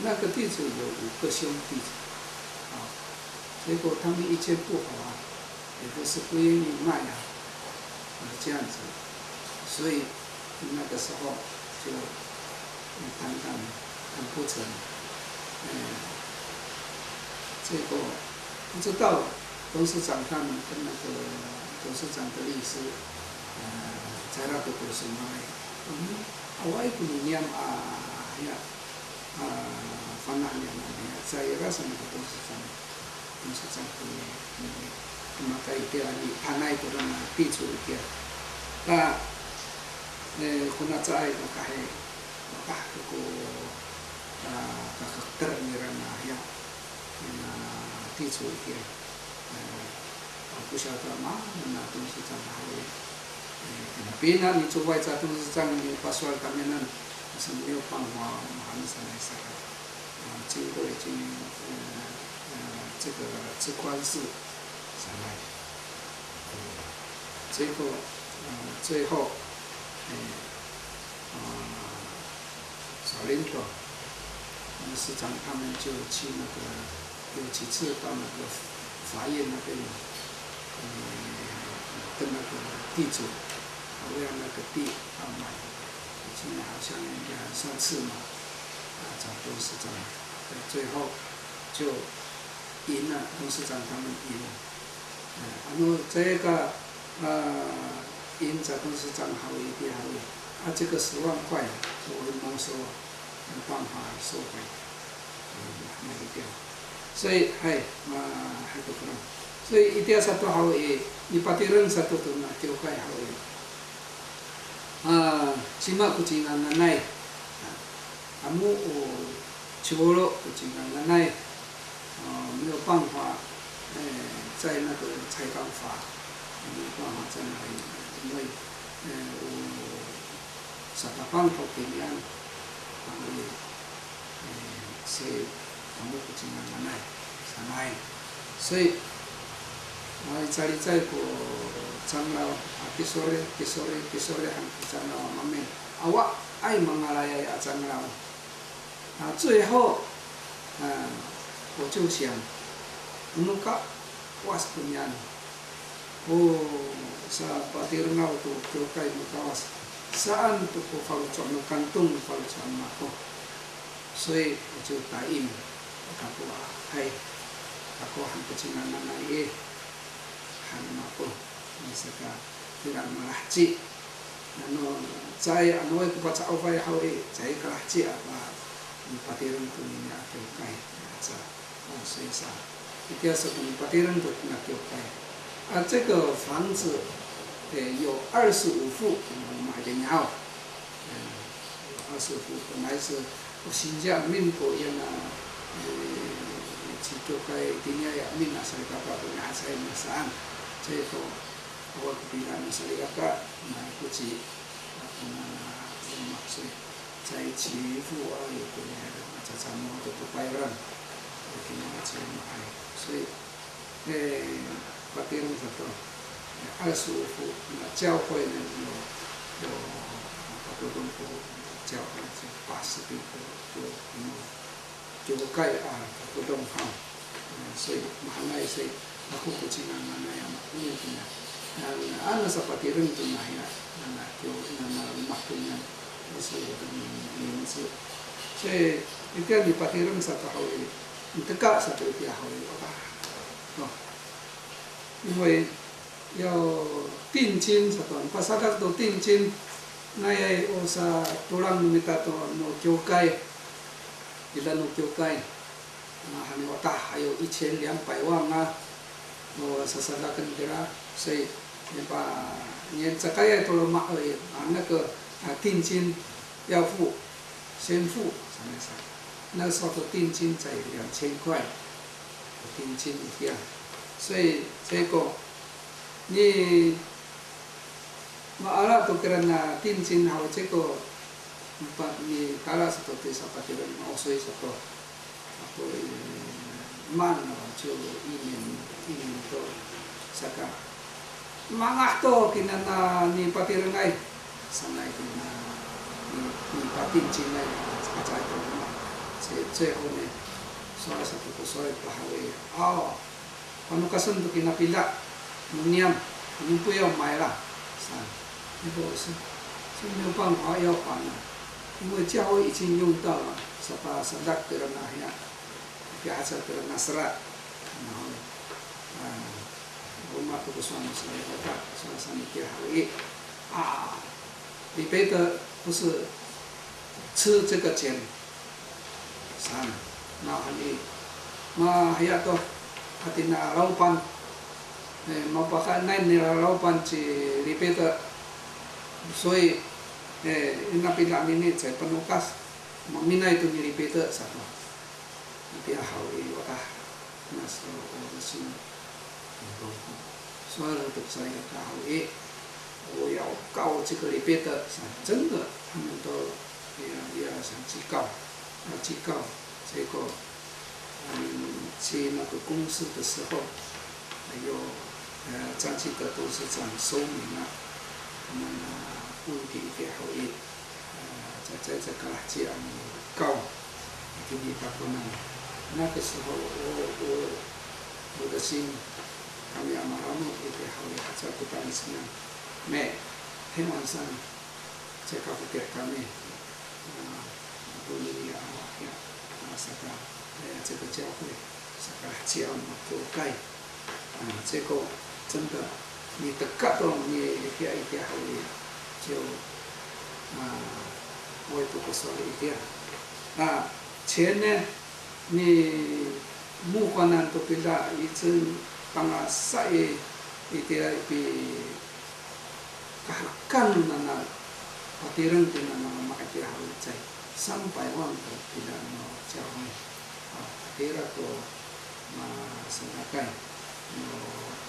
那个地主有五个兄弟，啊，结果他们意见不合啊，也都是不愿意卖啊，啊，这样子，所以那个时候就，嗯，谈谈谈不成，嗯，结果不知道董事长他们跟那个董事长的律师，呃，在那个国审那里，嗯，啊，我也不能念啊，哎呀， 啊，fana' niyam a, caira sa no 董事长, 董事长 ko, ko maka itiya i, panay to raan a 地主 itiya. Ta, e, kona caay ko kahi, maka ko, a, kakekter nira na hiya, na 地主 itiya. E, 我不晓得嘛，那董事长 haw i, e, pina, pina ni 主委 sa 董事长 ni pasowal kami nan, 是没有办法，我们还是来 saka. 啊，经过已经，呃，呃，这个这官司下来，呃，结果，呃，最后，呃，啊，小林董，董事长他们就去那个，有几次到那个法院那边，呃，跟那个地主，为了那个地要买，已经好像两三次嘛，啊，找董事长，呃，最后 就赢了，董事长他们赢了。呃，ano caay ka, 呃，赢 sa 董事长 haw i, itiya haw i, 啊，这个十万块就会没收，没办法收回，呃，卖掉。所以，hay, ma, hay to kora. 所以 itiya sato haw i, nipatireng sato tona kiwkay haw i. A, cima ko cinganganay. A, amo o Ciwlo ko cinganganay. A, 没有办法，哎，在那个拆钢法，没有办法在那里，因为，呃，o Satapang to kinian, a, 所以 amo ko cinganganay sanay. 所以, a, licalicay ko 长老, a, kisori, kisori, kisori han ko 长老 a maemin. Awaay mangalayay a 长老. A, 最后, a, 我就想, ano Kawas konian. O sapatirengaw to kiwkay no Kawas, saan to ko faloco' no kantong no faloco' no mako. 所以我就答应 kako a, hay, kako han ko cinganganay i, han no mako, saka tira malaheci. Ano caay, ano awaay ko paca'ofay haw i, caay kalaheci a, a, patireng tonini a kiwkay, sa. O, 所以 sa, itiya sa ko nipatireng to kona kiwkay. A, 这个房子, e, 有二十五户, e, ma'edeng haw. E, 有二十五户, 本来是 o sinci amin ko iyana, e, ci kiwkay itiniay amin a salikaka ko nihacay no saan. 所以 ko, awa ko pila no salikaka, na ko ci, a, ko na, a, loma', 所以 caay cifu a, yo ko nihacay, a, cacamo to to payrang. Ko kinian caay ma'ay. 所以 e, patireng sato. E, 二十五户, na 教会呢, yo, yo, a, patodong ko 教会, 八十 ko, ko, ko kiwkay a patodong haw. E, 所以 mahaenay, 所以 ako ko cinganganay a makomi kina. Na, ano sapatireng to nahiya, na, na, kiw, na, na, loma' konian, 所以 ko 名字. 所以 itiya nipatireng sato haw i, miteka sato itiya haw i, a, to. 因为要定金 sato, pasadak to 定金, nayay o satolang no mita to no kiwkay, ira no kiwkay, a, hani wata, 还有一千两百万 a, o sasadaken kira, 所以你把你这个月都了嘛而已啊，那个啊定金要付，先付，什么意思？那时候的定金才两千块，定金一样，所以结果你 Ma'ala to kira na tintin haw ceko, pa, mitala sato ti sapatireng, maosoy sato. Ato i, maan no, ciw inin, inin to saka. Mangah to kina na nipatirengay. Sanay kina ni, nipatintinay, saka caay to ma. Ci, ci hone, sowal sato ko sowal pahawi. Aw, Panokasen to kina pila, no niyam, no poyaw mayra, sa. 结果是，是没有办法要还了，因为教会已经用到了，sapasadak tira na hiya, pihaca tira na sera, 然后，啊，roma to ko sowal no sera, sowal sa ni kiya haw i, a, 李彼得不是吃这个钱， Saan, nawhani, mahiya to, hatira a lawpan, e, mapakaenay nira lawpan ci Lipita. 所以, e, ina pila anini caay panokas, maminay to ni Lipita sato. Itiya haw i, wata, naso, o, sing, Sowal to saya ka haw i, o ya, o kaw ci Lipita, sa, 真的，他们都，ya, ya, sa, 去告，要去告，结果，嗯，去那个公司的时候，有，呃，张记的董事长说明了，他们，呃，问题的后裔， Caay, caay, caay kalaheci a mikaw itini takowanan. 那个时候我，我，我的心，kami a malamod itiya haw i haca ko tangic niyam. 每天晚上，caay kafokil kami. A, tonini a, ya, a, saka, ya, 这个教会，saka ciyaw, mapokay. 啊，结果真的，你的感动，你一点一点好，你就，啊，我也不过说了一点。那钱呢，你募款人都给他一直帮他塞一点比 Kahekan nana patireng tina no ma'itiya haw i caay, 三百万 to tina no 教会. A, tira ko masalakay no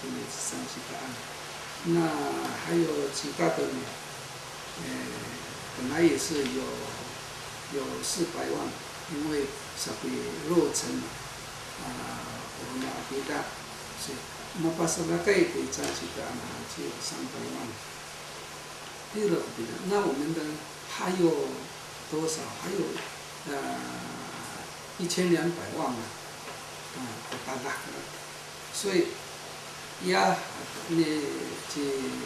tini ci Cancitaan. 那还有其他的呢，呃，本来也是有，有四百万，因为 sapiloc' 成了，啊，我们的 ita, 所以 mapasalakay to i Cancitaan haw i 三百万. 第二个，那我们的还有多少？还有，呃，一千两百万啊，啊，不到那个。所以，呀，那这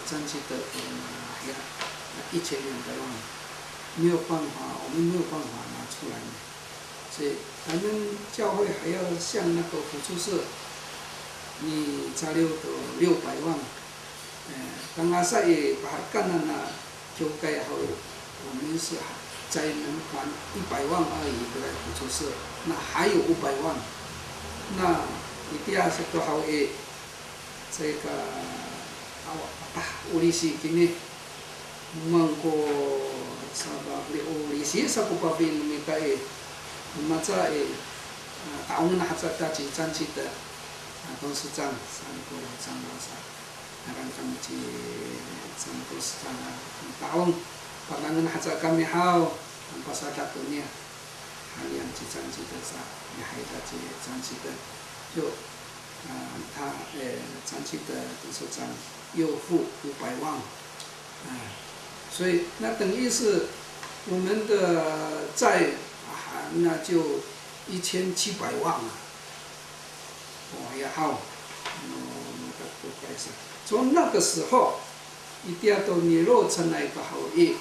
张记的，呃，呀，一千两百万，没有办法，我们没有办法拿出来。 所以咱们教会还要向那个福州市，你查六个六百万，呃，刚刚在把干了那就该好，我们是才能还一百万而已，对不对？福州市，那还有五百万，那一定要是多好诶。 这个，啊，我，啊，polisi kini, mangko sabaw polisi sa ko pafeli no mita i, maca i, a, ta'ongen haca ta ci Cancita, a, 董事长, saan ko 长老 sa, ngaran kami ci Can 董事长 a, ta'ong, patangen haca kami haw, a, pasadak to niya, halian ci Cancita sa, mihayi ta ci Cancita. Yo, 啊，他，呃，长期的董事长又付五百万，啊，所以那等于是我们的债，啊，那就一千七百万啊。哦，也好，哦，那个不该是，从那个时候，一定要到尼罗城来个好意。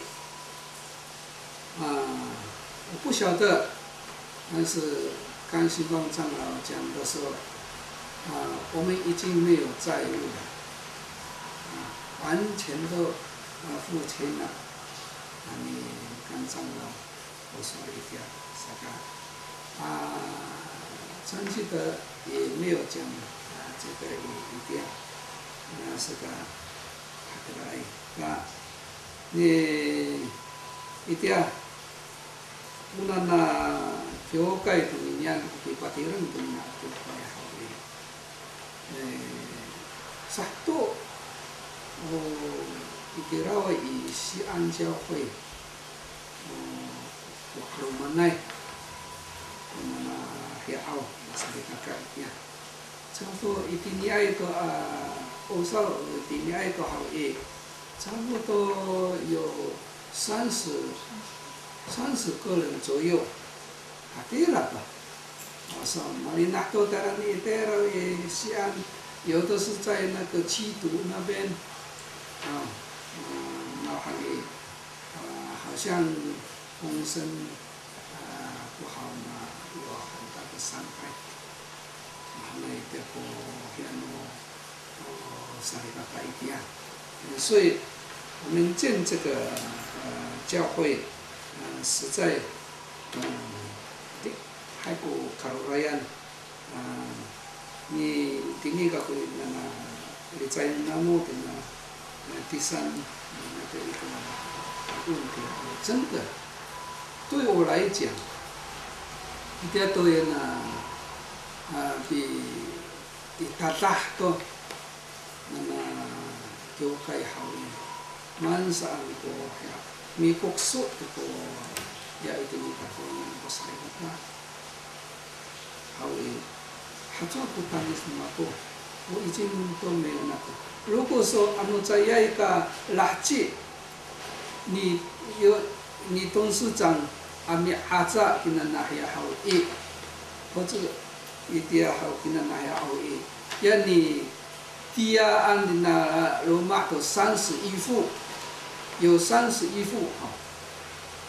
啊，我不晓得，但是刚新光长老讲的说，啊，我们已经没有债务了，啊，完全都，啊，付清了。啊，你刚长老，我说一下，这个，啊，张记得也没有讲，啊，这个一，一点，那是个， Hatiraay. Na, ni, itiya, o nana kiwkay to ninian o pipatireng to nina kiwkay haw i. E, saheto, o, itira i Si'an 教会, o, o 'alomanay, o nana hiyaw, salikaka itiya. Caho to itiniay to, a, 'osaw, itiniay to haw i, caho to yo 三十, 三十个人左右. Hatira to. 啊，so, malinah to tayra i, tayra i Si'an, 有的是在那个七堵那边, a, a, nawhani, a, 好像风声, a, 不好嘛，有很大的伤害。Mahaenay itiya ko hiya no, o, salikaka itiya. 所以我们建这个，呃，教会，呃，实在，呃，hay ko karorayan, a, ni, tini kako nana licay namo tina, e, tisan, na, tina, 问题, 真的, 对我来讲, itiya to yana, a, pi, pitadah to, nana kiwkay haw i, maan saan ko hiya, mikokso to ko hiya itini kako nana ko salikaka haw i, hacowa ko tangic no mako, 我已经都没有那个。如果说 ano caayay ka laheci ni, yo, ni 董事长 a mi'aca kinanahiya haw i, 或者 itiya haw kinanahiya haw i, ya ni tiyaan tina loma' to 三十一户, 有三十一户 haw.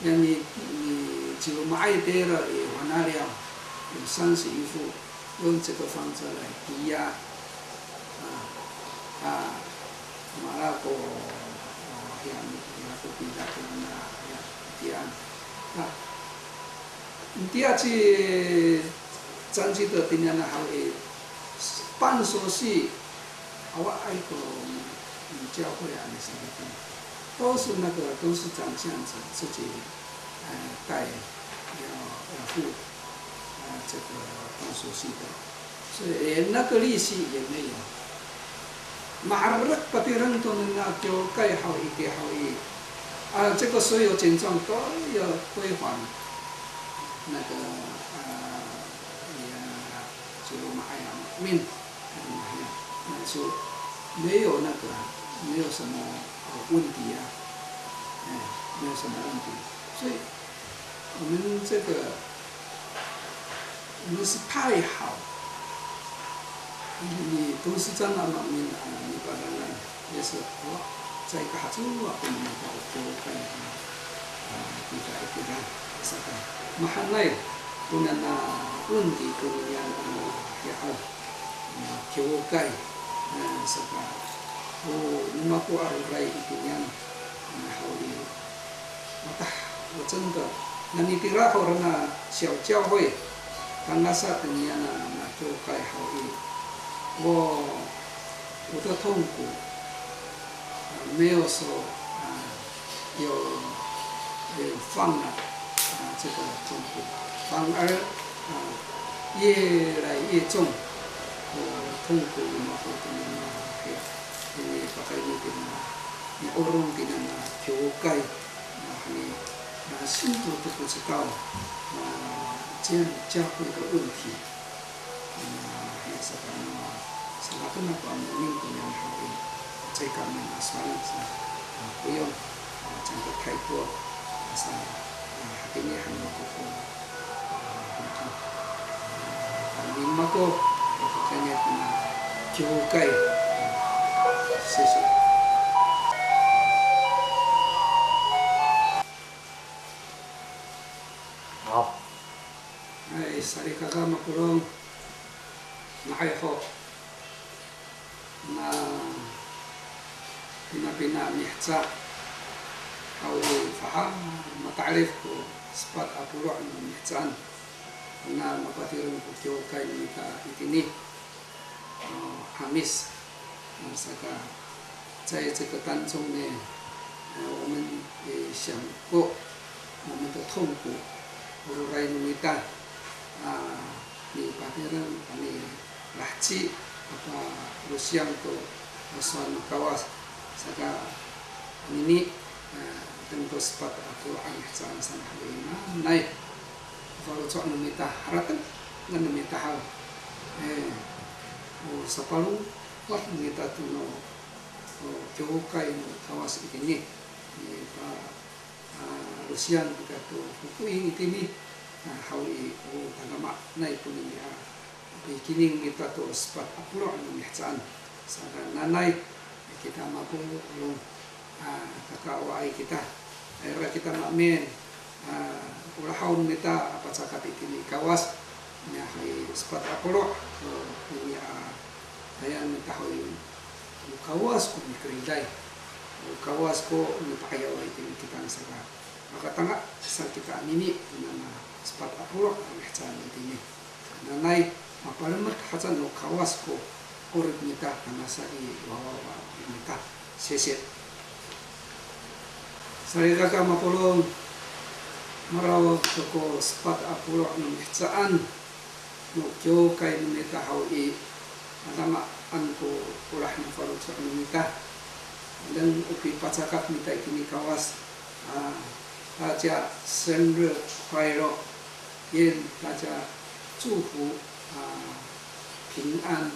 Ya ni, ni ciloma'ay tayra i Wanaliyaw, 有三十一户, 用这个房子来抵押. A, a, mala ko, o, hiya, mala ko pida ko na, hiya, tiyaan. A, tiya ci 张记德 tinian haw i, 办手续, awaay ko, mm, 教会 a misalikaka, 都是那个董事长这样子自己，呃，带，要，要付，呃，这个办手续的。所以，连那个利息也没有。Ma'araw patireng to nina kiwkay haw i, itiya haw i, 啊，这个所有权状都要归还那个，呃，ya, 就 ma'araw, 那就没有那个，没有什么，呃，问题啊，哎，没有什么问题。所以我们这个，我们是太好，你董事长啊，你把那个 也是，哦，在一个合作啊，跟我们的教会啊，啊，比较一个啦，saka mahaenay ko nana 问题 ko niyaan a hiyaw, a, kiwkay, a, saka, o, mako a roray i koniyan, a, haw i, Matah, o 真的, nani tira ho rona 小教会, tangasa to niyana na kiwkay haw i. 我，我的痛苦，啊，没有说，啊，有，有放了，啊，这个痛苦，反而，啊，越来越重。我痛苦，我痛苦，我，因为 pakayni tina, mi'orong tina na kiwkay, na hani, na 信徒都不知道，啊，这样教会的问题。那也是讲，啊，saka kena pa mingko niyan haw i, caka men aswal sa, 啊，不用，啊，讲得太多，啊，sa, 啊，hakini han mako ko 你们给我，我给你们，就该，谢谢。好。Hay, salikaka mapolong, nga'ay ho. Na pinapina miheca haw i, faha mata'elif ko sepat a polo' no mihecaan. Na mapatireng ko kiwkay no mita itini, o, Hamis, a, saka 在这个当中呢，呃，我们也想过我们的痛苦， o roray no mita, a, nipatireng, a, nilaheci, a, palosiyang to, a, sowal no Kawas, saka anini, a, deng to sepat a polo' a mihecaan sanay, nanay faloco' no mita, harateng no mita haw. E, o sapalowad no mita to no, o kiwkay no Kawas itini. E, pa, a, losiyang kita to fokoing itini, a, haw i, o tadamaanay konini a pikining mita to sepat a polo' no mihecaan. Saka nanay kita mapolong, a, kakawaay kita. Ira kita maemin, a, o lahaw no mita a pacakat itini i Kawas, niya hay sepat a polo', o, niya, a, tayal no mita haw i, o Kawas ko mikeriday, o Kawas ko mipa'ayaway itini kita saka. Makatanga' sa kita anini, nana sepat a polo' a mihecaan itini. Nanay mapalemed haca no Kawas ko 'orip mita, tangasa i wawa mita. Sisi. Salikaka mapolong, maraw to ko sepat a polo' no mihecaan no kiwkay no mita haw i, tadamaan ko olah no faloco' no mita. Deng o pipacakat mita itini i Kawas, a, 大家生日快乐, 愿大家祝福, a, 平安,